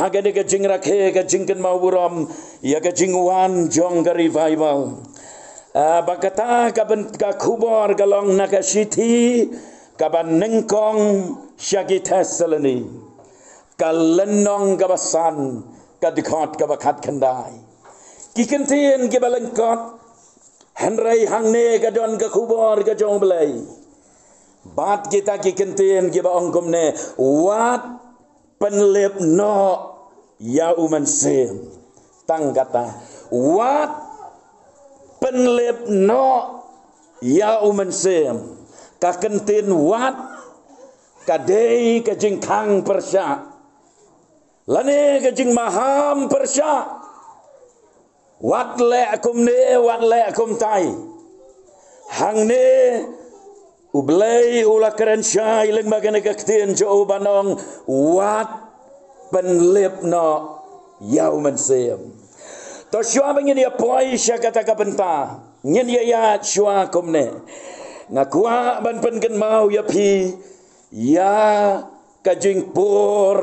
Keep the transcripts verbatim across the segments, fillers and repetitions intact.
ha kane ka jingrakhe ka jingkynmaw burom ïa ka jingwan jong ka revival. Ah, ba kata ka ban ka khubor ka long na ka shithi kaba nyngkong sha ki Thessaloni, ka lynnong kaba san, ka dkhot kaba khatkhyndai. Ki kyntien kiba lyngkot, hynrei hangne ka don ka khubor ka jong U Blei. Bad kita ki kyntien kiba ong kumne, wat pynlip noh ïa U Mynsiem. Tang kata, wat pynlip noh ïa U Mynsiem. Ka kyntien wat ka dei ka jingkhang pyrshah lane ka jingmaham pyrshah. Wat leh kumne, wat leh kumtai. Hangne U Blei u la kren shai lyngba kane ka ktien jong u ban ong, wat pynlip noh ïa U Mynsiem. To shuwa ba ngin ïa poi sha kata ka bynta, ngin ïa ïa shuwa kumne. Nga kwah ban pynkynmaw ïa phi ïa ka jingpur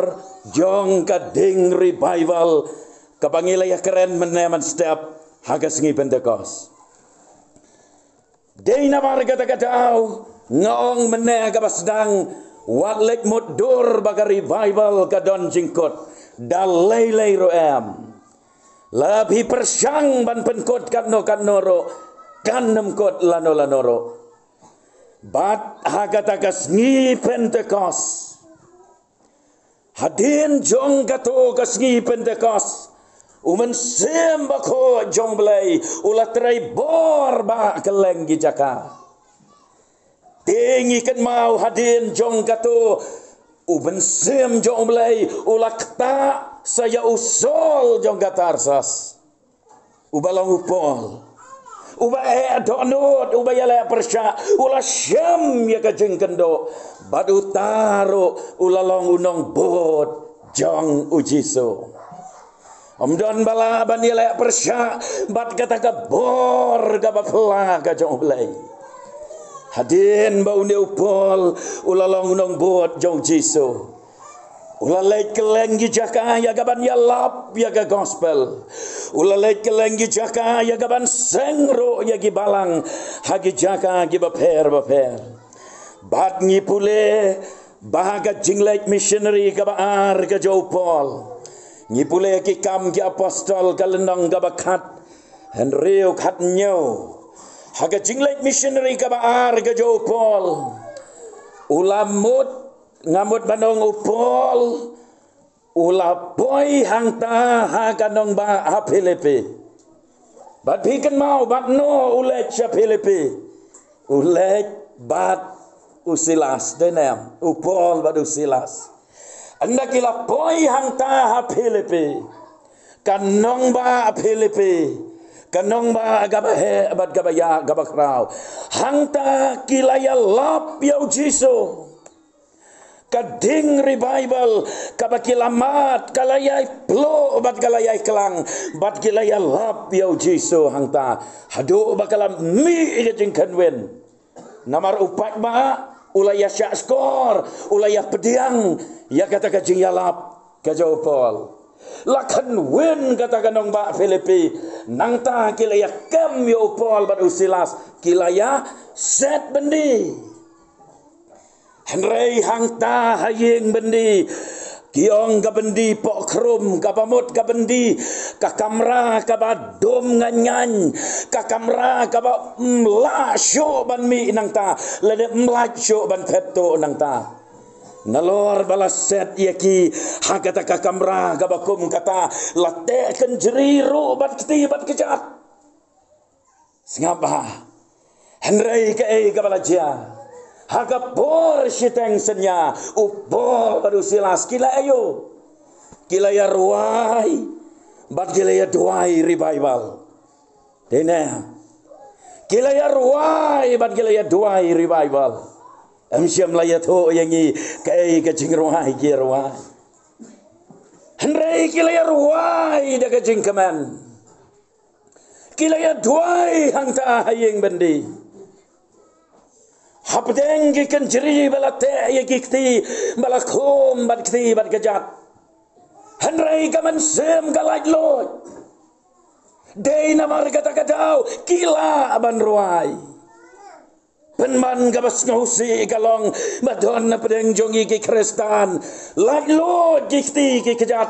jong ka ding revival kaba ngi la ïa kren mynne mynstep ha ka sngi Pentekost. Dei namar kata ka daw nga ong mynne kaba sdang, wat leit mutdur ba ka revival ka don jingkut da lei lei ruh em. La phi pyrshang ban pynkut katno katno ruh, kan nym kut lano lano ruh. Bad ha kata ka sngi Pentekost, hadien jong kato ka sngi Pentekost, U Mynsiem Bakhuid jong U Blei u la trei bor ba kylleng ki jaka. Te ngi kynmaw hadien jong kato, U Mynsiem jong U Blei u la ktah sa ïa u Saul jong ka Tarsas, uba long u Paul, uba eh dohnud, uba ïaleh pyrshah, u la shem ïa ka jingkynduh, bad uta ruh u la long u nongbud jong U Jisu. Ym don ba lah ban ïaleh pyrshah bad kata ka bor kaba phylla ka jong U Blei. Hadien ba une u Paul u la long u nongbud jong U Jisu, u la leit kylleng ki jaka ïa kaban ïalap ïa ka gospel. U la leit kylleng ki jaka ïa kaban seng ruh ïa ki balang ha ki jaka kiba pher ba pher. Bad ngi pule ba ha ka jingleit missionary kaba ar ka jong u Paul. Ngi pule Ki Kam ki Apostol ka lynnong kaba khat, hynriew khathynñiew. Ha ka jingleit missionary kaba ar ka jong u Paul, u la mut, nga mut ban ong u Paul u la poi hangta ha ka nongbah ha Philippi. Bad phi kynmaw bad no u leit sha Philippi? U leit bad u Silas, dei ne em? U Paul bad u Silas. Ynda ki la poi hangta ha Philippi, ka nongbah Philippi, ka nongbah kaba heh bad kaba ïa kaba khraw. Hangta ki la ïalap ïa U Jisu. Ka ding revival kaba ki la mad ka la ïai pluh bad ka la ïai klang, bad ki la ïalap ïa U Jisu hangta haduh ba ka la mih ïa ka jingkhynwin. Namar u paidbah u la ïa shah skor, u la ïa pdiang ïa kata ka jingïalap ka jong u Paul. La khynwin kata ka nongbah Philippi, nangta ki la ïa kem ïa u Paul bad u Silas, ki la ïa set byndi. Hynrei hangta ha ïing byndi, ki ong ka byndi poh khrum, kaba mut ka byndi, ka kamra kaba dum ngaiñ ngaiñ, ka kamra kaba ym lah shuh ban mih nangta, lane ym lah shuh ban phet tuh nangta. Nalor ba la set ïa ki ha kata ka kamra kaba kum kata, la teh kynjri ruh bad kti bad kjat. Sngap bha. Hynrei kaei kaba la jia? Ha ka por shiteng synñia, u Paul bad u Silas ki la ïa, ki la ïa rwai bad ki la ïa duwai revival. Dei ne em? Ki la ïa rwai bad ki la ïa duwai revival. Em shym la ïathuh ïa ngi kaei ka jingrwai ki rwai. Hynrei ki la ïa rwai da ka jingkmen. Ki la ïa duwai hangta ha ïing byndi. Hapdeng ki kynjri ba la teh ïa ki kti, ba la khum bad kti bad kjat, Hynrei ka mynsiem ka laitluid. Dei namar kata ka daw ki lah ban rwai. Pynban kaba sngewsih ka long ba don na pdeng jong ngi ki Khristan, laitluid ki kti ki kjat,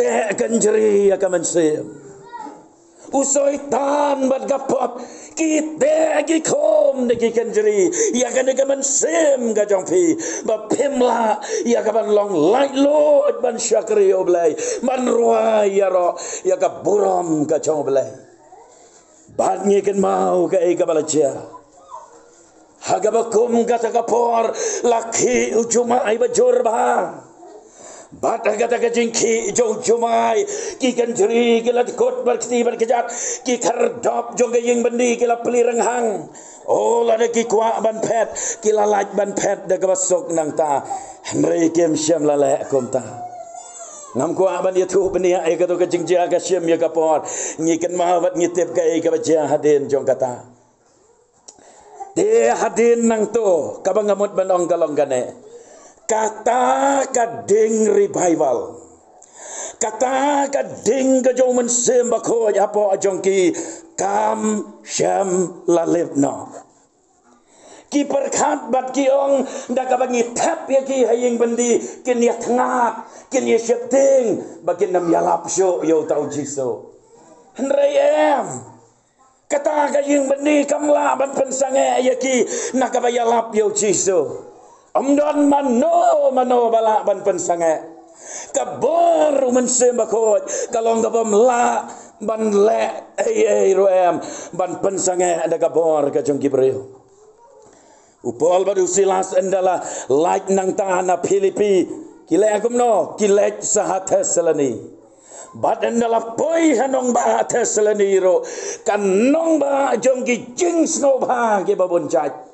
teh kynjri ïa ka mynsiem. U Soitan bad ka pop ki teh ki khum da ki kynjri ïa kane ka mynsiem ka jong phi, ba phim lah ïa ka ban long laitluid ban shakri ïa U Blei, ban rwai ïaroh ïa ka burom ka jong U Blei. Bad ngi kynmaw kaei kaba la jia. Ha kaba kum kata ka por, la khih u jumai ba jur bha. Bad ha kata ka jingkhih jong u jumai, ki kynjri ki la dkut bad kti bad kjat, ki khyrdop jong ka ïing byndi ki la plie rynghang. O, lada ki kwah ban phet, ki la lait ban phet da kaba suk nangta. Hynrei kim shym la leh kumta. Ngam kwah ban ïathuh bniah ïa kato ka jingjia ka shim ïa ka por. Ngi kynmaw bad ngi tip kaei kaba jia hadien jong kata. Te hadien nangto, kaba nga mut ban ong ka long kane. Kata ka ding revival, kata ka ding ka jong u Mynsiem Bakhuid hapoh jong ki, kam shym la lip noh. Ki pyrkhat bad ki ong, da kaba ngi thep ïa ki ha ïing byndi, kin ïa thngat, kin ïa sheptieng, ba kin ym ïalap shuh ïa uta u Jisu. Hynrei em, kata ka ïing byndi kam lah ban pynsangeh ïa ki na kaba ïalap ïa u Jisu. Ym don mano mano ba lah ban pynsangeh. Ka bor u Mynsiem Bakhuid ka long kaba ym lah ban leh ei ei ruh em ban pynsangeh da ka bor ka jong ki briew. U Paul bad u Silas ynda la lait nangta na Philippi, ki leit kumno? Ki leit sa ha Thessaloni. Bad ynda la poi ha nongbah Thessaloni ruh, ka nongbah jong ki jingsngewbha kiba bun jait.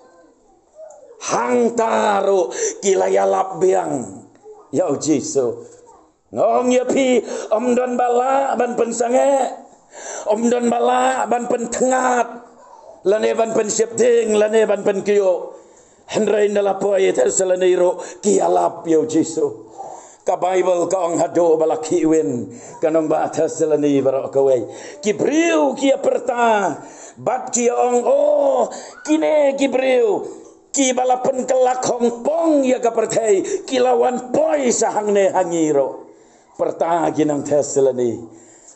Hangta ruh ki la ïalap biang ïa u Jisu. Nga ong ïa phi, ym don ba lah ban pynsangeh, ym don ba lah ban pynthngat, lane ban pynsheptieng, lane ban pynkiew. Hynrei ynda la poi Thessaloni ruh ki ïalap ïa u Jisu. Ka Baibl ka ong haduh ba la khih win ka nongbah Thessaloni baroh kawei, ki briew ki ïa pyrta bad ki ïa ong, o, kine ki briew kiba la pynkylla khongpong ïa ka pyrthei, ki la wan poi sa hangne ha ngi ruh. Pyrta ki nong Thessaloni.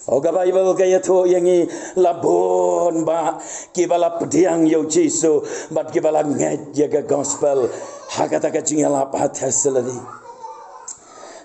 O, ka Baibl ka ïathuh ïa ngi, la bun bah kiba la pdiang ïa u Jisu bad kiba la ngeit ïa ka gospel ha kata ka jingïalap ha Thessaloni.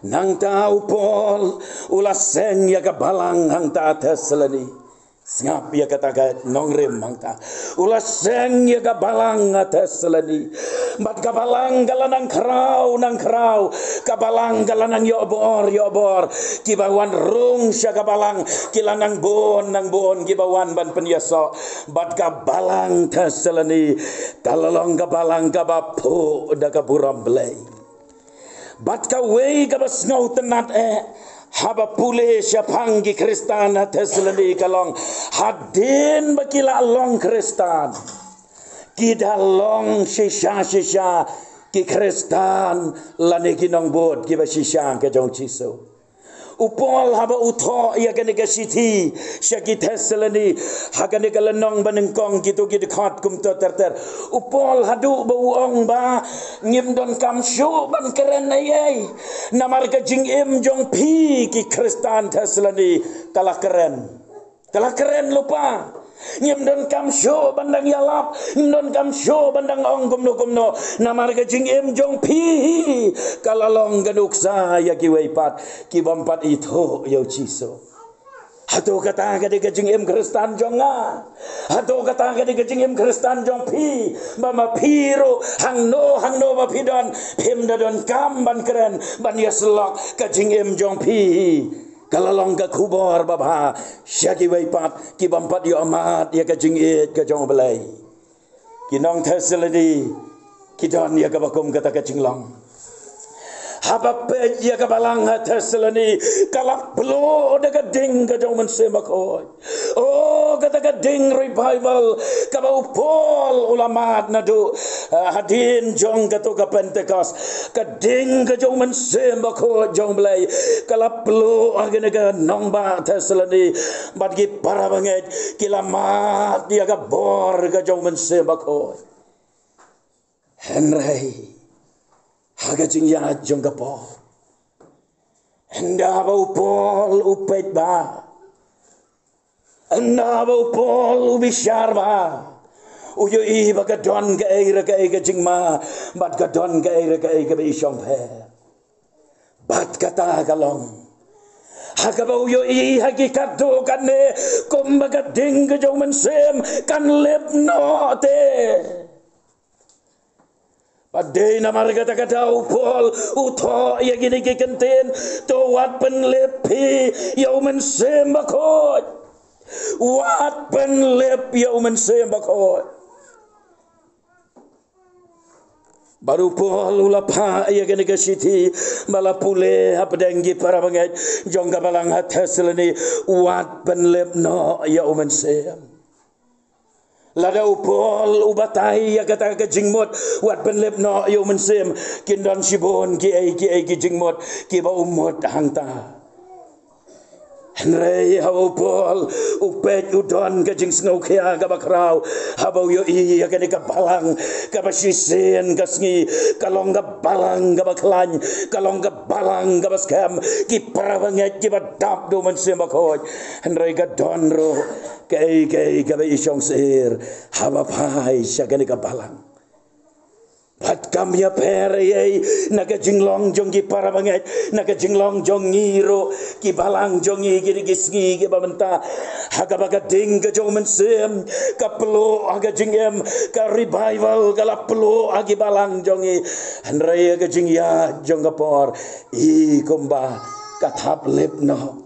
Nangta u Paul u la seng ïa ka balang hangta Thessaloni. Sngap ïa kata ka nongrim hangta. U la seng ïa ka balang ha Thessaloni. Bad ka balang ka la nang khraw nang khraw. Ka balang ka la nang ïoh bor ïoh bor. Kiba wan rung sha ka balang ki la nang bun nang bun kiba wan ban pynïasoh. Bad ka balang Thessaloni ka la long ka balang kaba phuh da ka burom Blei. Bad kawei kaba sngewtynnat eh, haba pule shaphang ki Khristan ha Thessaloni ka long, hadien ba ki la long Khristan, ki da long shisha shisha ki Khristan lane ki nongbud kiba shisha ka jong u Jisu. U Paul haba u thoh ïa kane ka shithi sha ki Thessaloni, ha kane ka lynnong banyngkong kito ki dkhot kumta ter ter. U Paul haduh ba u ong ba ngim donkam shuh ban kren ei ei. Namar ka jingim jong phi ki Khristan Thessaloni ka la kren. Ka la kren lypa. Ngim donkam shuh ban dang ïalap, ngim donkam shuh ban dang ong kumno kumno. Namar ka jingim jong phi ka la long ka nuksa ïa kiwei pat ki bym pat ithuh ïa u Jisu. Hato kata ka dei ka jingim Khristan jong nga? Hato kata ka dei ka jingim Khristan jong phi? Ba ma phi ruh hangno hangno ba phi don, phim da donkam ban kren ban ïasyllok ka jingim jong phi. Ka la long ka khubor babha sha kiwei pat ki bym pat ïoh mad ïa ka jingïeit ka jong U Blei. Ki nong Thessaloni ki don ïa kaba kum kata ka jinglong. Haba peit ïa ka balang ha Thessaloni ka la pynlut da ka ding ka jong u Mynsiem Bakhuid. Oh, kata ka ding revival kaba u Paul u la mad naduh, ah, hadien jong kato ka Pentekost. Ka ding ka jong u Mynsiem Bakhuid jong u Blei ka la pluh ha kane ka nongbah Thessaloni, bad ki para bangeit ki la mad ïa ka bor ka jong u Mynsiem Bakhuid. Hynrei ha ka jingïaid jong ka Paul, ynda ba u Paul u peit bha, ynda ba u Paul u bishar bha, u ïohi ba ka don kaei re kaei ka jingma, bad ka don kaei re kaei kaba i shongpher. Bad kata ka long ha kaba u ïohi ha ki katto katne kumba ka ding ka jong u Mynsiem kan lip noh te. Bad dei namar kata ka daw u Paul u thoh ïa kine ki kyntien: To wat pynlip phi ïa u Mynsiem Bakhuid. Wat pynlip ïa u Mynsiem Bakhuid. Bad u Paul u la phah ïa kane ka shithi ba la pule hapdeng ki para bangeit jong ka balang ha Thessaloni: Wat pynlip noh ïa u Mynsiem. Lada u Paul u batai ïa kata ka jingmut, wat pynlip noh ïa u Mynsiem, kin don shibun kiei kiei ki jingmut kiba u mut hangta. Hynrei haba u Paul u peit, u don ka jingsngewkhia kaba khraw haba u ïohi ïa kane ka balang kaba shisien ka sngi ka long ka balang kaba khlaiñ, ka long ka balang kaba skhem, ki para bangeit kiba dap da u Mynsiem Bakhuid. Hynrei ka don ruh kaei kaei kaba i shong sir haba phai sha kane ka balang. Bad kam ïapher ei ei na ka jinglong jong ki para bangeit, na ka jinglong jong ngi ruh, ki balang jong ngi, kine ki sngi kiba mynta, ha kaba ka ding ka jong u Mynsiem ka pluh ha ka jingim, ka revival ka la pluh ha ki balang jong ngi. Hynrei ha ka jingïaid jong ka por, i kumba ka thap lip noh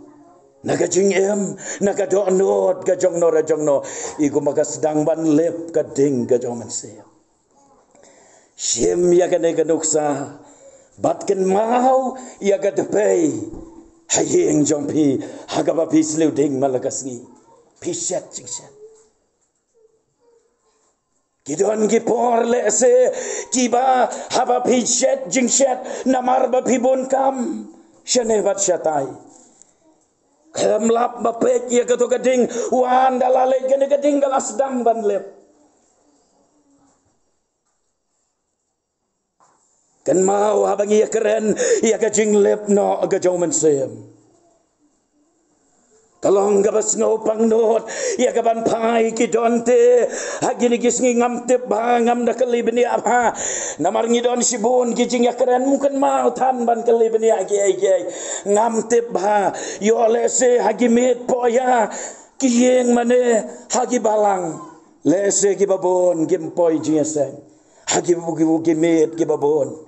na ka jingim, na ka dohnud ka jong no re jong no, i kumba ka sdang ban lip ka ding ka jong u Mynsiem. Shim ïa kane ka nuksa bad kynmaw ïa ka dpei ha ïing jong phi, ha kaba phi sliu ding man la ka sngi. Phi shet jingshet. Ki don ki por lehse kiba haba phi shet jingshet namar ba phi bun kam shane bad shatai, khlem lap ba peit ïa kato ka ding, wat ynda la leit kane ka ding ka la sdang ban lip. Kynmaw haba ngi ïakren ïa ka jinglip noh ka jong u Mynsiem, ka long kaba sngewpang noh ïa ka ban phai. Ki don te ha kine ki sngi ngam tip bha, ngam da kylli bniah bha, namar ngi don shibun ki jingïakren, ngam kynmaw than ban kylli bniah kiei kiei, ngam tip bha. Ïoh lehse ha ki miet poh ïa ki ïing mane ha ki balang, lehse kiba bun kim poi jingïaseng ha ki, ki, ki miet kiba bun.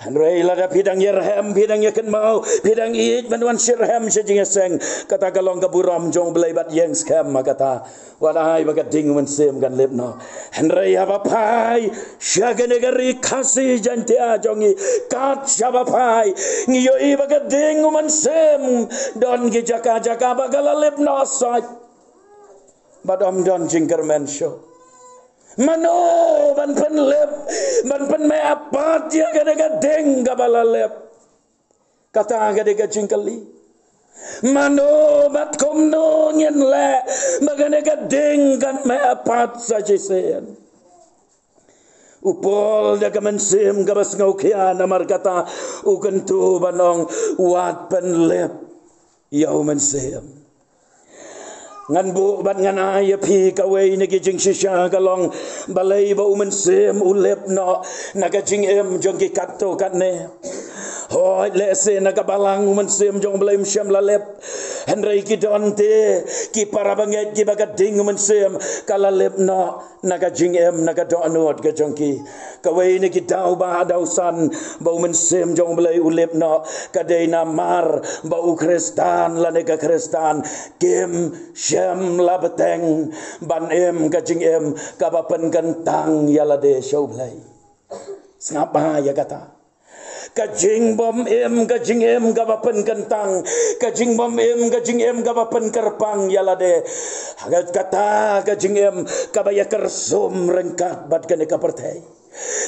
Hynrei lada phi dang ïarhem, phi dang ïakynmaw, phi dang ïeit ban wan shitrhem sha jingïaseng, kata ka long ka burom jong u Blei bad ïeng skhem ha kata. Wat ai ba ka ding u Mynsiem kan lip noh. Hynrei haba phai sha kane ka ri Khasi Jaiñtia jong ngi, kat shaba phai ngi ïohi ba ka ding u Mynsiem don ki jaka jaka ba ka la lip noh sait. Bad ym don jingkyrmen shuh. Mano ban pynlip, ban pynmeh pat ïa kane ka ding kaba la lip? Kata ka dei ka jingkylli. Mano bad kumno ngin leh ba kane ka ding kan meh pat sa shisien? U Paul da ka mynsiem kaba sngewkhia namar kata u kyntu ban ong: Wat pynlip ïa u Mynsiem. Ngan buh bad ngan ai ïa phi kawei na ki jingshisha, ka long balei ba u Mynsiem u lip noh na ka jingim jong ki katto katne. Hooid, lehse na ka balang u Mynsiem jong u Blei um shym la lip, hynrei ki don te ki para bangeit kiba ka ding u Mynsiem ka la lip noh na ka jingim, na ka dohnud ka jong ki. Kawei na ki daw ba, daw san ba u Mynsiem jong u Blei u lip noh ka dei namar ba u Khristan lane ka Khristan kim shym la bteng ban im ka jingim kaba pynkyntang ïa lade sha u Blei. Sngap bha ïa kata. Ka jingbym im ka jingim kaba pynkyntang, ka jingbym im ka jingim kaba pynkyrpang ïa lade, ha kata ka jingim kaba ïakyrsum ryngkat bad kane ka pyrthei.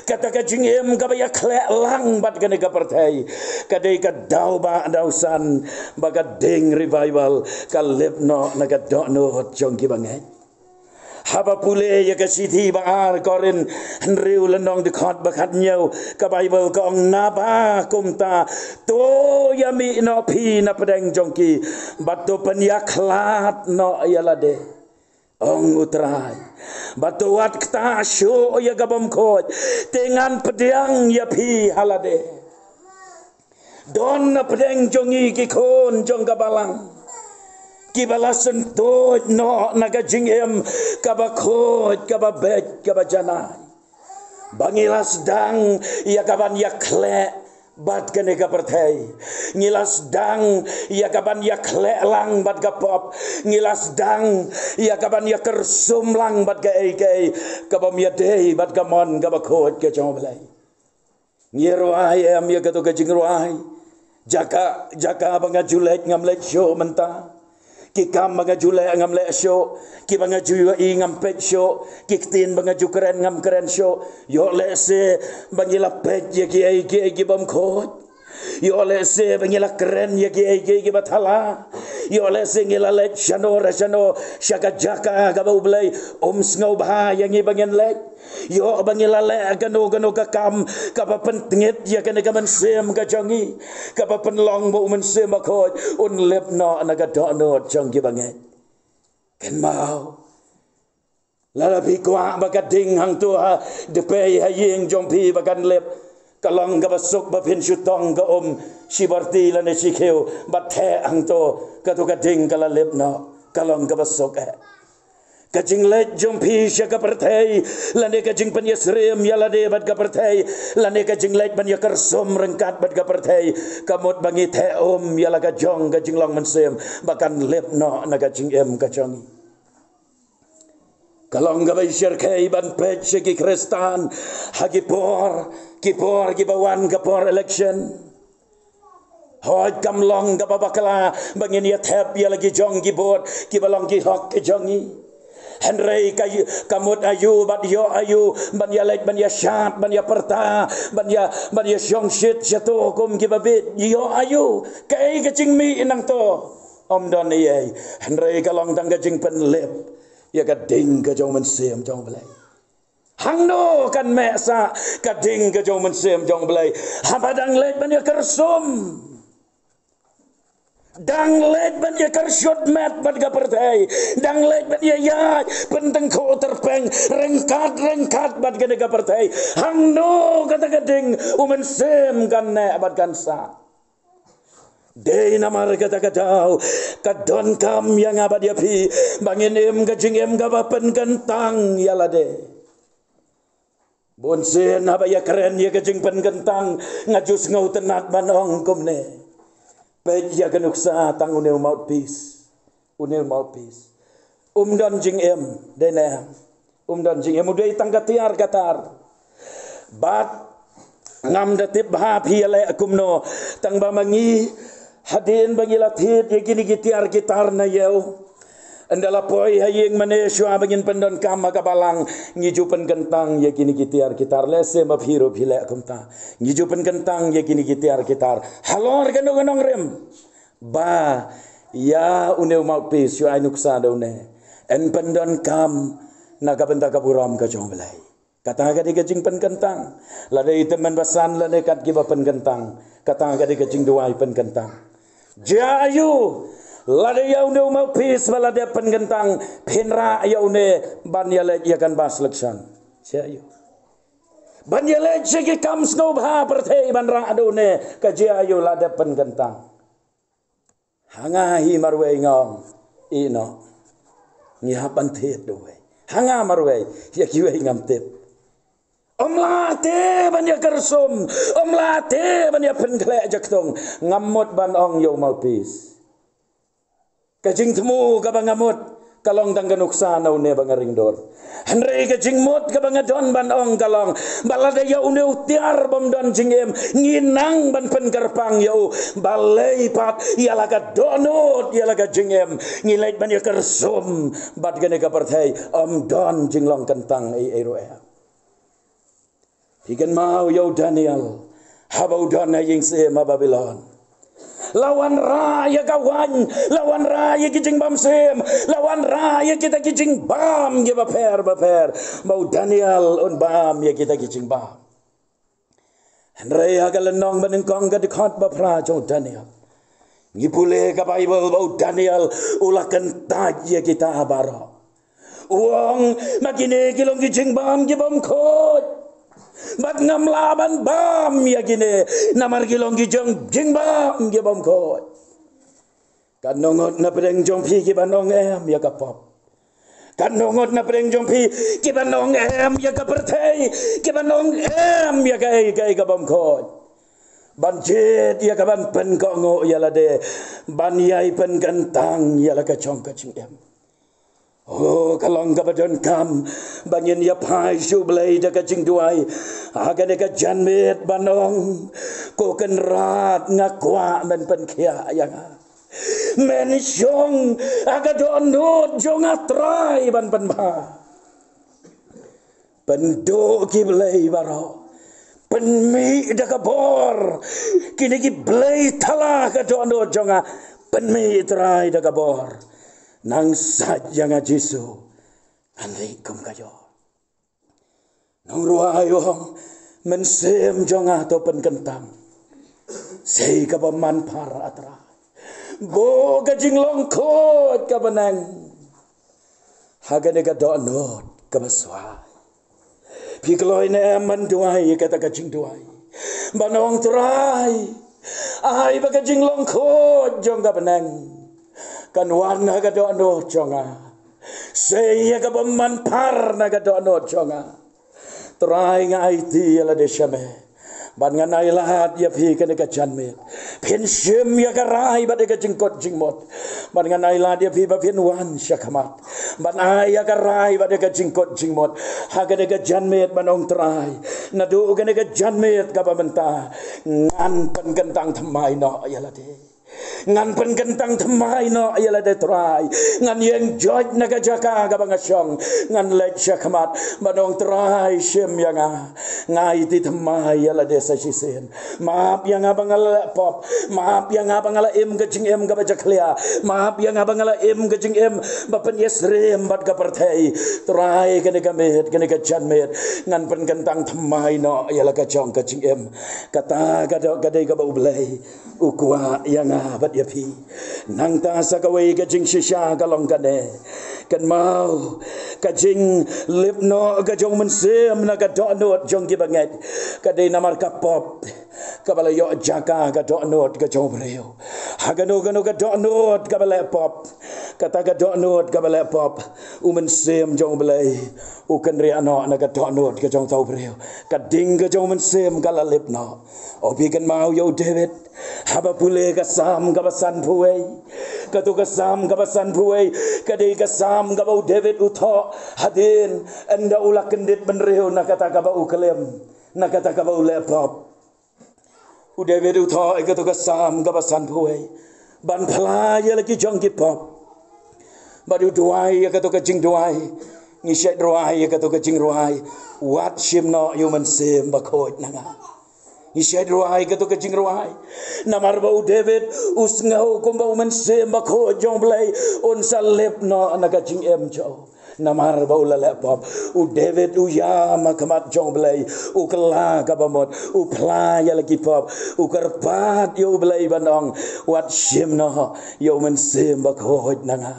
Kata ka jingim kaba ïakhleh lang bad kane ka pyrthei ka dei ka daw ba daw san ba ka ding revival ka lip noh na ka dohnud jong ki bangeit. Haba pule ïa ka shithi ba ar Korinth hynriew lynnong dkhot ba khathynñiew, ka Baibl ka ong, naba kumta to ïamih noh phi na pdeng jong ki bad to pynïakhlad noh ïa lade, ong U Trai, bad to wat ktah shuh ïa ka bym khuid, te ngan pdiang ïa phi ha lade. Don na pdeng jong ngi ki khun jong ka balang kiba la syntuid noh na ka jingim kaba khuid, kaba beit, kaba janai, ba ngi la sdang ïa kaban ïakhleh bad kane ka pyrthei. Ngi la sdang ïa kaban ïakhleh lang bad ka pop. Ngi la sdang ïa kaban ïakyrsum lang bad kaei kaei kabym ïadei bad ka mon kaba khuid ka jong U Blei. Ngi rwai em ïa kato ka jingrwai? Jaka, jaka ba nga ju leit ngam leit shuh mynta. Ki kam ba nga ju leh ngam leh shuh. Ki ba nga ju ïohi ngam peit shuh. Ki ktien ba nga ju kren ngam kren shuh. Ïoh lehse ba ngi la peit ïa kiei kiei ki bym khuid. Ïoh lehse ba ngi la kren ïa kiei kiei ki bathala. Ïoh lehse ngi la leit shano re shano sha ka jaka kaba U Blei um sngewbha ïa ngi ba ngin leit. Ïoh ba ngi la leh kano kano ka kam kaba pyntngit ïa kane ka mynsiem ka jong ngi, kaba pynlong ba U Mynsiem Bakhuid un lip noh na ka dohnud jong ki bangeit. Kynmaw, lada phi kwah ba ka ding hangto ha dpei ha ïing jong phi ba kan lip, ka long kaba suk ba phin shu tong ka um shi byrti lane shi khiew bad theh hangto, kato ka ding ka la lip noh, ka long kaba suk eh. Ka jingleit jong phi sha ka pyrthei, lane ka jingpynïasyriem ïa lade bad ka pyrthei, lane ka jingleit ban ïakyrsum ryngkat bad ka pyrthei, ka mut ba ngi theh um ïa la ka jong ka jinglong mynsiem ba kan lip noh na ka jingim ka jong ngi. Ka long kaba shyrkhei ban peit sha ki Khristan ha ki por, ki por kiba wan ka por election. Hooid, kam long kaba bakla ba ngin ïa thep ïa la ki jong ki vote kiba long ki hok ki jong ngi. Hynrei ka, ka mut aïu bad ïoh aïu ban ïa leit ban ïa shad, ban ïa pyrta, ban ïa, ban ïa shongshit shato kum kiba bieit, ïoh aïu? Kaei ka jingmih nangto? Ym don ei ei. Hynrei ka long tang ka jingpynlip ïa ka ding ka jong U Mynsiem jong U Blei. Hangno kan meh sah ka ding ka jong U Mynsiem jong U Blei? Haba dang leit ban ïa kyrsum, dang leit ban ïa kyrshut met bad ka pyrthei, dang leit ban ïa ïaid pyntyngkhuh tyrpeng ryngkat ryngkat bad kane ka pyrthei, hangno kata ka ding U Mynsiem kan neh bad kan sah? Dei namar kata ka daw ka donkam ïa nga bad ïa phi ba ngin im ka jingim kaba pynkyntang ïa lade. Bunsien haba ïa kren ïa ka jingpynkyntang, nga ju sngewtynnat ban ong kumne. Peit ïa ka nuksa tang une u mouthpiece. Une u mouthpiece. Um don jingim, dei ne em? Um don jingim, u dei tang ka tiar ka tar. Bad ngam da tip bha phi ïa leh kumno, tang ba ma ngi, hadien ba ngi la thied ïa kine ki tiar ki tar na ïew, ynda la poi ha ïing mane shuwa ba ngin pyndonkam ha ka balang, ngi ju pynkyntang ïa kine ki tiar ki tar. Lehse ma phi ruh phi leh kumta. Ngi ju pynkyntang ïa kine ki tiar ki tar halor kano kano ka nongrim, ba ïa une u mouthpiece, shu ai nuksa da une, yn pyndonkam na ka bynta ka burom ka jong U Blei. Kata ka dei ka jingpynkyntang. Lada ïa tymmen basan lane kat kiba pynkyntang, kata ka dei ka jingduwai pynkyntang. Jia aiu? Lada ïa une u mouthpiece ba la dep pynkyntang, phin rah ïa une ban ïa leit ïa canvass election? Jia aiu? Ban ïa leit sha ki kam sngewbha pyrthei ban rah da une, ka jia aiu? La dep pynkyntang. Ha nga hi marwei nga ong, ïeh noh, ngi hap ban thied da uwei. Ha nga marwei, ïa kiwei ngam tip. Ym lah te ban ïa kyrsum, ym lah te ban ïa pynkhleh jaktung. Ngam mut ban ong ïa u mouthpiece. Ka jingthmu kaba nga mut ka long tang ka nuksa na une ba nga ring dur. Hynrei ka jingmut kaba nga don ban ong ka long ba lada ïa une u tiar bym don jingim, ngi nang ban pynkyrpang ïa u balei pat ïa la ka dohnud, ïa la ka jingim, ngi leit ban ïa kyrsum bad kane ka pyrthei, ym don jinglong kyntang ei ei ruh em. Phi kynmaw ïa u Daniel, haba u don ha ïing syiem ha Babilon. La wanrah ïa ka waiñ, la wanrah ïa ki jingbam syiem, la wanrah ïa kita ki jingbam kiba pher bapher. Ba u Daniel un bam ïa kita ki jingbam. Hynrei ha ka lynnong banyngkong ka dkhot ba phra jong u Daniel, ngi pule ka Baibl ba u Daniel u la kyntait ïa kita baroh. U ong, ma kine ki long ki jingbam kibym khuid. Bad ngam lah ban bam ïa kine, namar ki long ki jong jingbam kibym khuid. Katno ngut na pdeng jong phi kiban ong em ïa ka pop. Katno ngut na pdeng jong phi kiban ong em ïa ka pyrthei, kiban ong em ïa kaei kaei kabym khuid. Ban jied ïa kaban pynkohnguh ïa lade, ban ïai pynkyntang ïa la ka jong ka jingim. Oh, ka long kaba donkam ba ngin ïa phai sha u Blei da ka jingduwai ha kane ka janmiet ban ong, ko Kynrad, nga kwah men pynkhiah ïa nga. Men shong ha ka dohnud jong nga, Trai, ban pynbha. Pynduh ki blei baroh, pynmih da ka bor. Kine ki blei thala ka dohnud jong nga, pynmih, Trai, da ka bor. Nang sait ïa nga, Jisu, ngan leh kum ka jong. Nongrwai u ong, mynsiem jong nga to pynkyntang, sei kaba manpar, ah Trai. Buh ka jinglong khuid ka bneng ha kane ka dohnud kaba swai. Phi kloi ne em ban duwai kata ka jingduwai, ban ong, Trai, ai ba ka jinglong khuid jong ka bneng kan wan ha ka dohnud jong nga, sei ïa kaba manpar na ka dohnud jong nga. Trai, nga aiti ïa lade sha me. Bad ngan ailad ïa phi kane ka janmiet, phin shim ïa ka rai bad ïa ka jingkut jingmut. Bad ngan ailad ïa phi ba phin wan sha khmat. Ban ai ïa ka rai bad ïa ka jingkut jingmut ha kane ka janmiet, ban ong, Trai, naduh kane ka janmiet kaba mynta, ngan pynkyntang thymmai noh ïa lade. Ngan pynkyntang thymmai noh ïa lade, Trai. Ngan ïeng joit na ka jaka kaba nga shong, ngan leit sha khmat, ban ong, Trai, shim ïa nga. Nga aiti thymmai ïa lade sa shisien. Map ïa nga ba nga la leh pop. Map ïa nga ba nga la im ka jingim kaba jakhlia. Map ïa nga ba nga la im ka jingim ba pynïasyriem bad ka pyrthei. Trai, kane ka miet, kane ka janmiet, ngan pynkyntang thymmai noh ïa la ka jong ka jingim. Kata ka dei, ka dei kaba U Blei u kwah ïa nga bad ïa phi. Nangta sa kawei ka jingshisha ka long kane. Kynmaw, ka jinglip noh ka jong u Mynsiem na ka dohnud jong kiba ngeit, ka dei namar ka pop kaba la ïoh jaka ha ka dohnud ka jong u briew. Ha kano kano ka dohnud kaba leh pop, kata ka dohnud kaba leh pop, u Mynsiem jong U Blei u kynriah noh na ka dohnud ka jong uta u briew. Ka ding ka jong u Mynsiem ka la lip noh. Oh, phi kynmaw ïa u David, haba pule ka Salm kaba sanphew wei. Kato ka Salm kaba sanphew wei ka dei ka Salm kaba u David u thoh hadien ynda u la kyndit bynriew na kata kaba u klim, na kata kaba u leh pop. U David u thoh ïa kato ka Salm kaba sanphew wei ban phla ïa la ki jong ki pop. Bad u duwai ïa kato ka jingduwai. Ngi shait rwai ïa kato ka jingrwai, wat shim noh ïa u Mynsiem Bakhuid na nga. Ngi shait rwai ïa kato ka jingrwai. Namar ba u David u sngew kumba u Mynsiem Bakhuid jong U Blei un sa lip noh na ka jingim jong u. Namar ba u la leh pop, u David u ïam ha khmat jong U Blei, u kylla kaba mut, u phla ïa la ki pop, u kyrpad ïa U Blei ban ong, wat shim noh ïa u Mynsiem Bakhuid na nga.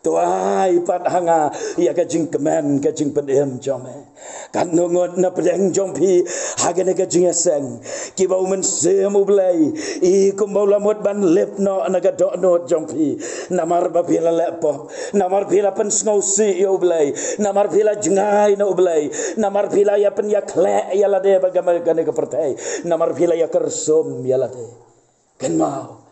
To ai pat ha nga ïa ka jingkmen ka jingpynim jong me. Katno ngut na pdeng jong phi ha kane ka jingïaseng, kiba u Mynsiem U Blei i kumba u la mut ban lip noh na ka dohnud jong phi, namar ba phi la leh pop, namar phi la pynsngewsih ïa U Blei, namar phi la jngai na U Blei, namar phi la ïa pynïakhleh ïa lade bad kane ka pyrthei, namar phi la ïa kyrsum ïa lade. Kynmaw,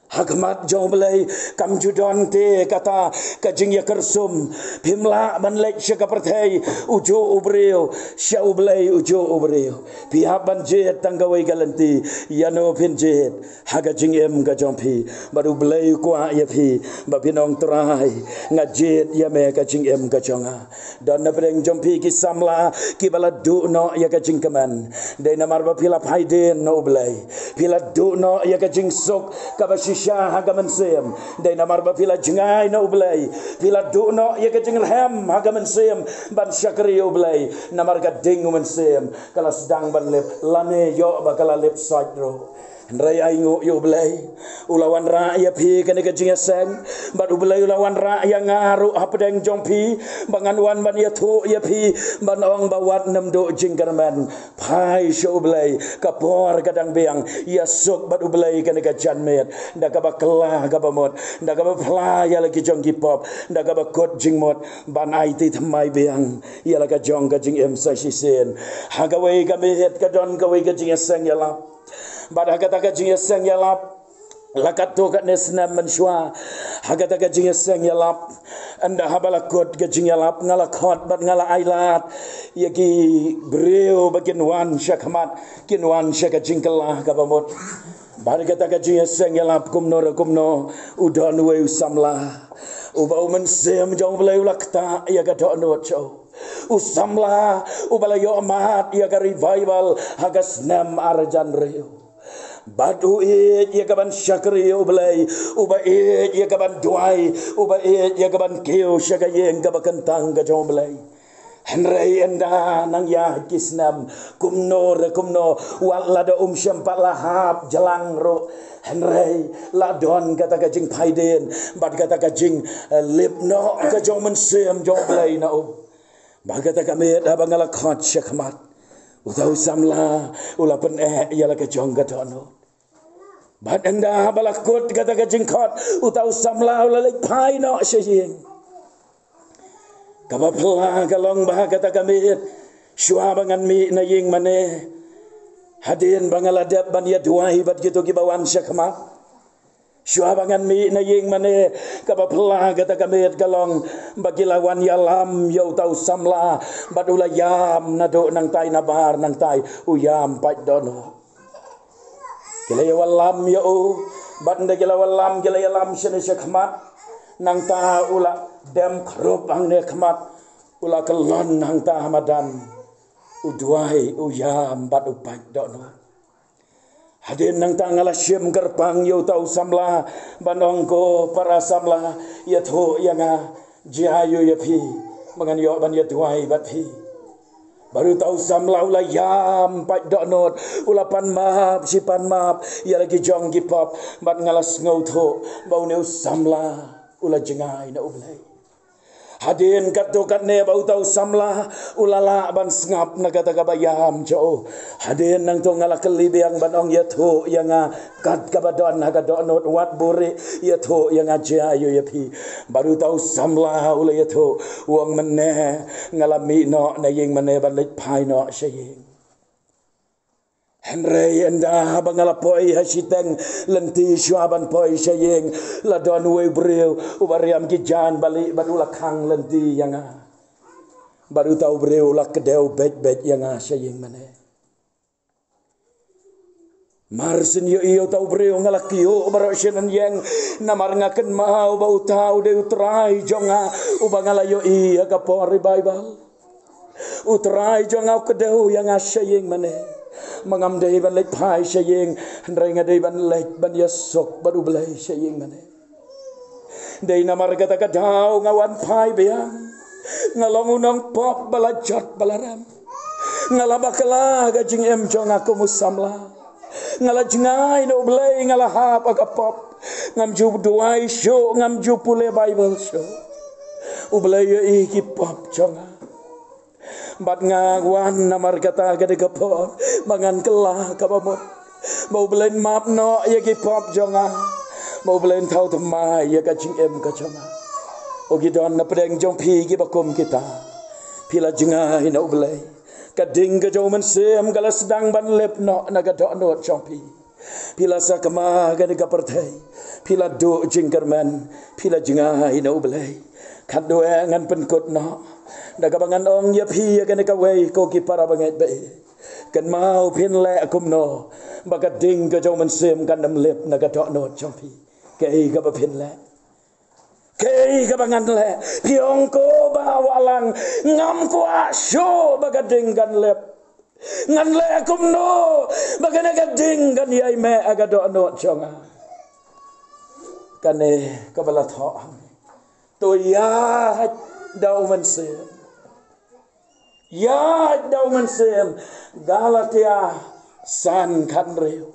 Ha khmat jong U Blei kam ju don te kata ka jingïakyrsum. Phim lah ban leit sha ka pyrthei ujuh u briew, sha U Blei ujuh u briew. Phi hap ban jied tang kawei ka lynti, ïano phin jied ha ka jingim ka jong phi. Bad U Blei u kwah ïa phi ba phin ong, Trai, nga jied ïa me ka jingim ka jong nga. Don na pdeng jong phi ki samla kiba la duh noh ïa ka jingkmen. Dei namar ba phi la phai dien na U Blei. Phi la duh noh ïa ka jingsuk kaba shisha ha ka mynsiem. Dei namar ba phi la jngai na U Blei. Phi la duh noh ïa ka jingrhem ha ka mynsiem ban shakri U Blei. Namar ka ding U Mynsiem ka la sdang ban lip, lane ïoh ba ka la lip sait ruh. Hynrei ai nguh ïa U Blei, u la wanrah ïa phi kane ka jingïaseng. Bad U Blei u la wanrah ïa nga ruh hapdeng jong phi, ba ngan wan ban ïathuh ïa phi, ban ong ba wat nym duh jingkyrmen. Phai sha U Blei, ka por ka dang biang. Ïasuk bad U Blei kane ka janmiet da kaba kylla kaba mut, da kaba phla ïa la ki jong ki pop, da kaba kut jingmut, ban aiti thymmai biang ïa la ka jong ka jingim sa shisien. Ha kawei ka miet ka don kawei ka jingïaseng ïalap. Bad ha kata ka jingïaseng ïalap, la katto katne snem mynshuwa, ha kata ka jingïaseng ïalap, ynda haba la kut ka jingïalap, nga la khot bad nga la ailad ïa ki briew ba kin wan sha khmat, kin wan sha ka jingkylla kaba mut. Bad kata ka jingïaseng ïalap, kumno re kumno, u don uwei u samla uba U Mynsiem jong U Blei u la ktah ïa ka dohnud jong u. U samla uba la ïohmad ïa ka revival ha ka snem ar hajar hynriew. Bad u ïeit ïa ka ban shakri U Blei, uba ïeit ïa ka ban duwai, uba ïeit ïa ka ban kiew sha ka ïing kaba kyntang ka jong U Blei. Hynrei ynda nang ïaid ki snem, kumno re kumno, wat la da um shym pat la hap jlang ruh, hynrei la don kata ka jingphai dien bad kata ka jing, eh, lip noh ka jong U Mynsiem jong U Blei na u. Bad kata ka miet haba nga la khot sha khmat, uta u samla u la pyneh ïa la ka jong ka dohnud. Bad ynda haba la kut kata ka jingkhot, uta u samla u la leit phai noh sha ïing. Kaba phylla ka long ba ha kata ka miet, shuwa ba ngan mih na ïing mane, hadien ba nga la dep ban ïaduwai bad kito kiba wan sha khmat, shuwa ba ngan mih na ïing mane, kaba phylla kata ka miet ka long ba ki la wan ïalam ïa uta u samla, bad u la ïam naduh nangtai, nabar nangtai u ïam pait dohnud. Ki la ïalam ïa u, bad ynda ki la ïalam, ki la ïalam shane sha khmat. Nangta u la dem khrup hangne khmat, u la kyllon hangta ha madan, u duwai, u ïam bad u pait dohnud. Hadien nangta nga la shim kyrpang ïa uta u samla, ban ong, ko para samla, ïathuh ïa nga, jia aiu ïa phi, ba ngan ïoh ban ïaduwai bad phi. Bad uta u samla u la ïam pait dohnud, u la pan map shi pan map ïa la ki jong ki pop, bad nga la sngewthuh ba une u samla u la jngai na U Blei. Hadien katto katne ba uta u samla u la lah ban sngap na kata kaba ïam jong u. Hadien nangta nga la kylli biang ban ong, ïathuh ïa nga, kat kaba don ha ka dohnud, wat buhrieh, ïathuh ïa nga, jia aiu ïa phi. Bad uta u samla u la ïathuh, u ong, mynne nga la mih noh na ïing mane ban leit phai noh sha ïing. Hynrei ynda haba nga la poi ha shiteng lynti shuwa ban poi sha ïing, la don uwei u briew uba riam ki jaiñ balieh bad u la khang lynti ïa nga. Bad uta u briew u la kdew beit beit ïa nga sha ïing mane. Mar shen ïohi ïa uta u briew nga la kiew baroh shen ïing, namar nga kynmaw ba uta u dei U Trai jong nga uba nga la ïohi ha ka por revival. U Trai jong nga u kdew ïa nga sha ïing mane. Ma ngam dei ban leit phai sha ïing, hynrei nga dei ban leit ban ïasuk bad U Blei sha ïing mane. Dei namar kata ka daw nga wan phai biang. Nga long u nongpop ba la jot ba la rem. Nga la bakla ka jingim jong nga kum u samla. Nga la jngai na U Blei, nga la hap ha ka pop. Ngam ju duwai shuh, ngam ju pule Baibl shuh. U Blei u ïohi ki pop jong nga. Bad nga wan namar kata ka dei ka por ba ngan kylla kaba mut. Ba U Blei un map noh ïa ki pop jong nga. Ba U Blei un thaw thymmai ïa ka jingim ka jong nga. O ki don na pdeng jong phi kiba kum kita. Phi la jngai na U Blei. Ka ding ka jong U Mynsiem ka la sdang ban lip noh na ka dohnud jong phi. Phi la sakma kane ka pyrthei, phi la duh jingkyrmen, phi la jngai na U Blei. Khatduh ngan pynkut noh da kaba ngan ong ïa phi ïa kane kawei, ko ki para bangeit ba ïeit. Kynmaw phin leh kumno ba ka ding ka jong U Mynsiem kan ym lip na ka dohnud jong phi. Kaei kaba phin leh? Kaei kaba ngan leh? Phi ong, ko Bah Wahlang, ngam kwah shuh ba ka ding kan lip. Ngan leh kumno ba kane ka ding kan ïai meh ha ka dohnud jong nga? Kane kaba la thoh hangne. To ïaid da U Mynsiem. Ïaid da U Mynsiem. Galatia san khathynriew.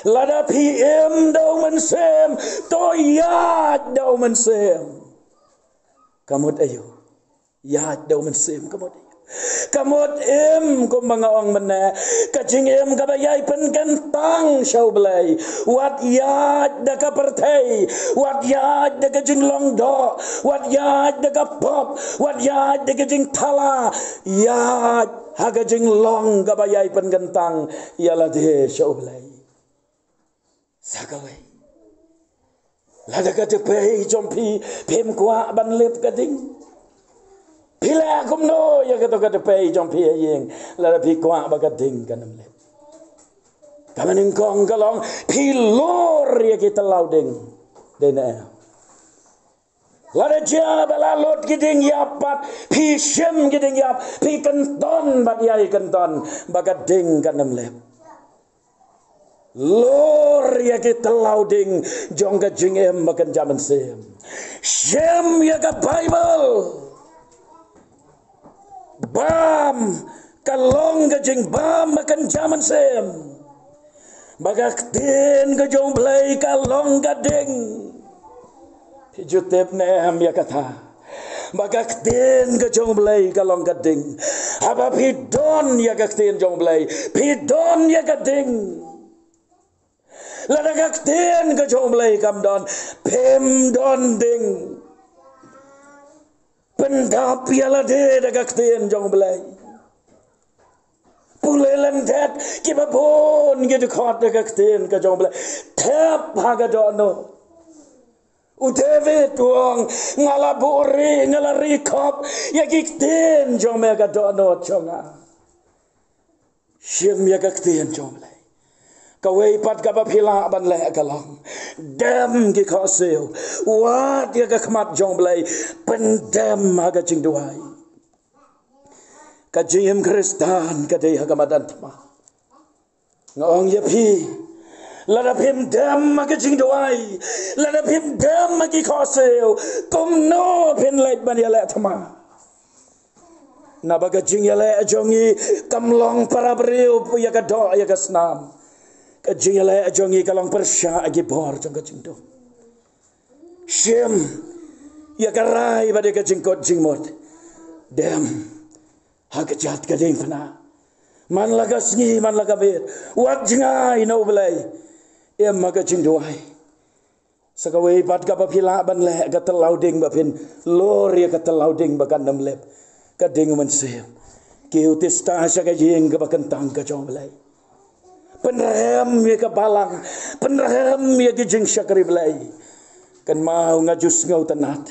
Lada phi im da U Mynsiem, to ïaid da U Mynsiem. Ka mut aïu? Ïaid da U Mynsiem ka mut aïu? Ka mut im, kumba nga ong mynne, ka jingim kaba ïai pynkyntang sha U Blei. Wat ïaid da ka pyrthei, wat ïaid da ka jinglong doh, wat ïaid da ka pop, wat ïaid da ka jingthala. Ïaid ha ka jinglong kaba ïai pynkyntang ïa lade sha U Blei. Sa kawei, lada ka dpei jong phi, phim kwah ban lip ka ding, phi leh kumno ïa kato ka dpei jong phi ha ïing lada phi kwah ba ka ding kan ym lip? Kaba nyngkong ka long, phi lur ïa ki tlaw ding. Dei ne em? Lada jia ba la lut ki ding ïap pat, phi shim ki ding ïap, phi kynton bad ïai kynton ba ka ding kan ym lip. Lur ïa ki tlaw ding jong ka jingim ba kynja mynsiem. Shim ïa ka Baibl. Bam, ka long ka jingbam ba kynja mynsiem. Ba ka ktien ka jong U Blei ka long ka ding. Phi ju tip ne em ïa kata? Ba ka ktien ka jong U Blei ka long ka ding. Haba phi don ïa ka ktien jong U Blei, phi don ïa ka ding. Lada ka ktien ka jong U Blei kam don, phim don ding. Pyndap ïa lade da ka ktien jong U Blei. Pule lyndet kiba bun ki dkhot da ka ktien ka jong U Blei. Thep ha ka dohnud. U David u ong, nga la buhrieh, nga la rieh khop ïa ki ktien jong me ha ka dohnud jong nga. Shim ïa ka ktien jong U Blei. Kawei pat kaba phi lah ban leh ka long, dem ki khohsiew. Wad ïa ka khmat jong U Blei, pyndem ha ka jingduwai. Ka jingim Khristan ka dei ha ka madan thma. Nga ong ïa phi, lada phim dem ha ka jingduwai, lada phim dem ha ki khohsiew, kumno phin leit ban ïaleh thma? Naba ka jingïaleh jong ngi kam long para briew ïa ka doh ïa ka snam. Ka jingïaleh jong ngi ka long pyrshah ïa ki bor jong ka jingdum. Shim ïa ka rai bad ïa ka jingkut jingmut. Dem ha ka jait ka diengphna. Man la ka sngi, man la ka miet, wat jngai na U Blei. Im ha ka jingduwai. Sa kawei pat kaba phi lah ban leh, ka tlaw ding ba phin lur ïa ka tlaw ding ba kan ym lip, ka ding U Mynsiem. Kiew tista sha ka ïing kaba kyntang ka jong U Blei. Pynrhem ïa ka balang, pynrhem ïa ki jingshakri Blei. Kynmaw, nga ju sngewtynnat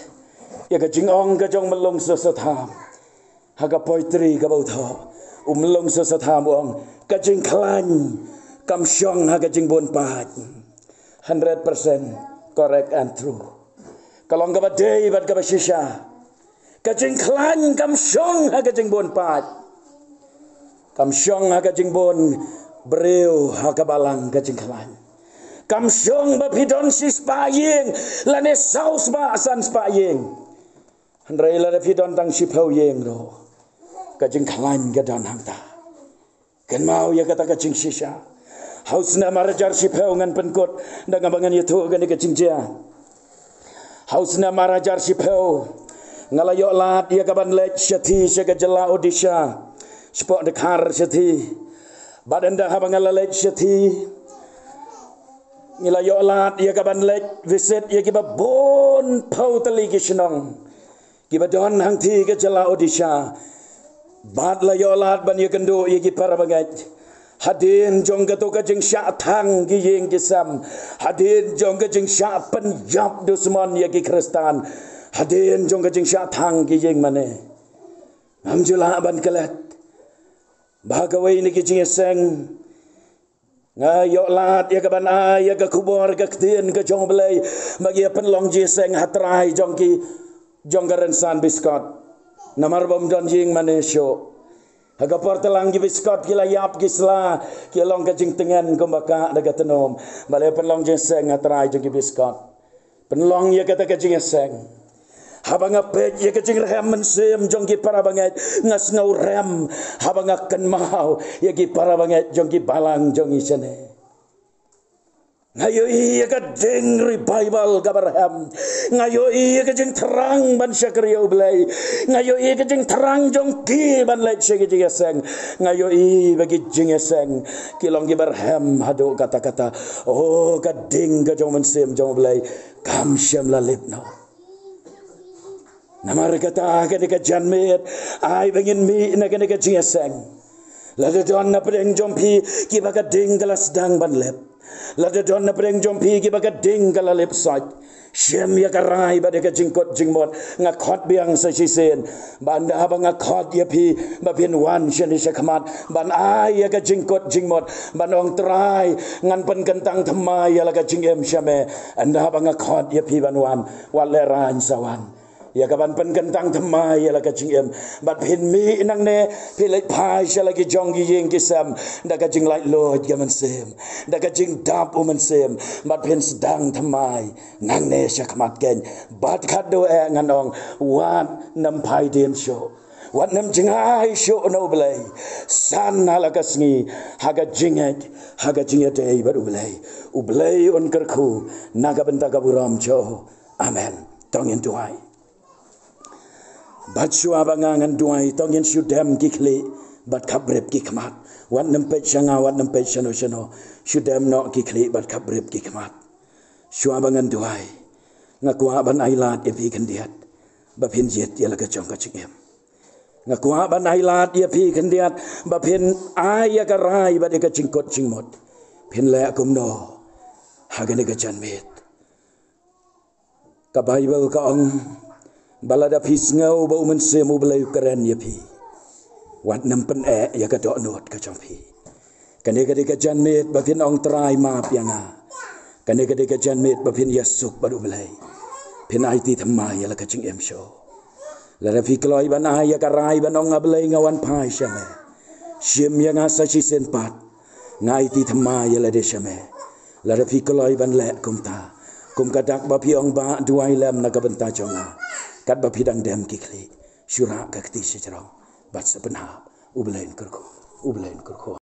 ïa ka jingong ka jong Myllung Soso Tham. Ha ka poetry kaba u thoh, u Myllung Soso Tham u ong, ka jingkhlaiñ kam shong ha ka jingbun paid. Hundred percent correct and true. Ka long kaba dei bad kaba shisha. Ka jingkhlaiñ kam shong ha ka jingbun paid. Kam shong ha ka jingbun briew, ha ka balang ka jingkhlaiñ. Kam shong ba phi don shispah ïing lane saw spah, san spah ïing. Hynrei lada phi don tang shiphew ïing ruh, ka jingkhlaiñ ka don hangta. Kynmaw ïa kata ka jingshisha. Ha u snem ar hajar shiphew, ngan pynkut da kaba ngan ïathuh kane ka jingjia. Ha u snem ar hajar shiphew, nga la ïoh lad ïa ka ban leit shathie sha ka jylla Odisha, shapoh Dkhar shathie. Bad ynda haba nga la leit shathie, ngi la ïoh lad ïa ka ban leit visit ïa kiba bun phew tylli ki shnong kiba don hangthie ka jylla Odisha. Bad la ïoh lad ban ïakynduh ïa ki para bangeit Hadien jong kato ka jingshah thang ki ïing ki sem. Hadien jong ka jingshah pynïap dusmon ïa ki Khristan. Hadien jong ka jingshah thang ki ïing mane. Ngam ju lah ban klet ba ha kawei na ki jingïaseng nga ïoh lad ïa ka ban ai ïa ka khubor ka ktien ka jong U Blei ba ki ïa pynlong jingïaseng ha trai jong ki, jong ka rynsan biskot. Namar bym don ïing mane shuh. Ha ka por tlang ki biskot ki la ïap ki sla, ki long ka jingtngen kumba ka da ka tnum. Ba la pynlong jingïaseng ha trai jong ki biskot. Pynlong ïa kata ka jingïaseng. Haba nga peit ïa ka jingrhem mynsiem jong ki para bangeit, nga sngew rem. Haba nga kynmaw ïa ki para bangeit jong ki balang jong ngi shane. Nga ïohi ïa ka ding revival kaba rhem. Nga ïohi ïa ka jingthrang ban shakri ïa U Blei. Nga ïohi ïa ka jingthrang jong ki ban leit sha ki jingïaseng. Nga ïohi ba ki jingïaseng ki long kiba rhem haduh katta katta. Oh, ka ding ka jong mynsiem jong U Blei kam shym la lip noh. Namar kata kane ka janmiet, ai ba ngin mih na kane ka jingïaseng. Lada don na pdeng jong phi kiba ka ding ka la sdang ban lip. Lada don na pdeng jong phi kiba ka ding ka la lip sait, shim ïa ka rai bad ïa ka jingkut jingmut. Nga khot biang sa shisien ba ynda haba nga khot ïa phi ba phin wan shane shakhmat ban ai ïa ka jingkut jingmut, ban ong Trai, ngan pynkyntang thymmai ïa la ka jingim sha me. Ynda haba nga khot ïa phi ban wan, wat lehraiñ sa wan. Ïa ka ban pynkyntang thymmai ïa la ka jingim. Bad phin mih nangne, phi leit phai sha la ki jong ki ïing ki sem da ka jinglaitluid ka mynsiem, da ka jingdap u mynsiem. Bad phin sdang thymmai nangne shakhmat keiñ. Bad khatduh eh ngan ong, wat nym phai dien shuh, wat nym jngai shuh na U Blei. San ha la ka sngi ha ka jingngeit, ha ka jingïadei bad U Blei. U Blei un kyrkhu na ka bynta ka burom jong u. Amen. To ngin duwai. Bad shuwa ba nga ngan duwai, to ngin shu dem ki khlieh bad khapbrip ki khmat. Wat nym peit sha nga, wat nym peit shano shano. Shu dem noh ki khlieh bad khapbrip ki khmat. Shuwa ba ngan duwai, nga kwah ban ai lad ïa phi khyndiat ba phin jied ïa la ka jong ka jingim. Nga kwah ban ai lad ïa phi khyndiat ba phin ai ïa ka rai bad ïa ka jingkut jingmut. Phin leh kumno ha kane ka janmiet? Ka Baibl ka ong ba lada phi sngew ba u Mynsiem U Blei u kren ïa phi, wat nym pyneh ïa ka dohnud ka jong phi. Kane ka dei ka janmiet ba phin ong Trai map ïa nga. Kane ka dei ka janmiet ba phin ïasuk bad U Blei. Phin aiti thymmai ïa la ka jingim shuh. Lada phi kloi ban ai ïa ka rai ban ong A Blei nga wan phai sha me. Shim ïa nga sa shisien pat. Nga aiti thymmai ïa lade sha me. Lada phi kloi ban leh kumta, kum ka dak ba phi ong Bah, duwai lem na ka bynta jong nga. Katba phi dang dem ki khlieh, shu rah ka kti shajrong bad sa pynhap. U Blei un kyrkhu. U Blei un kyrkhu.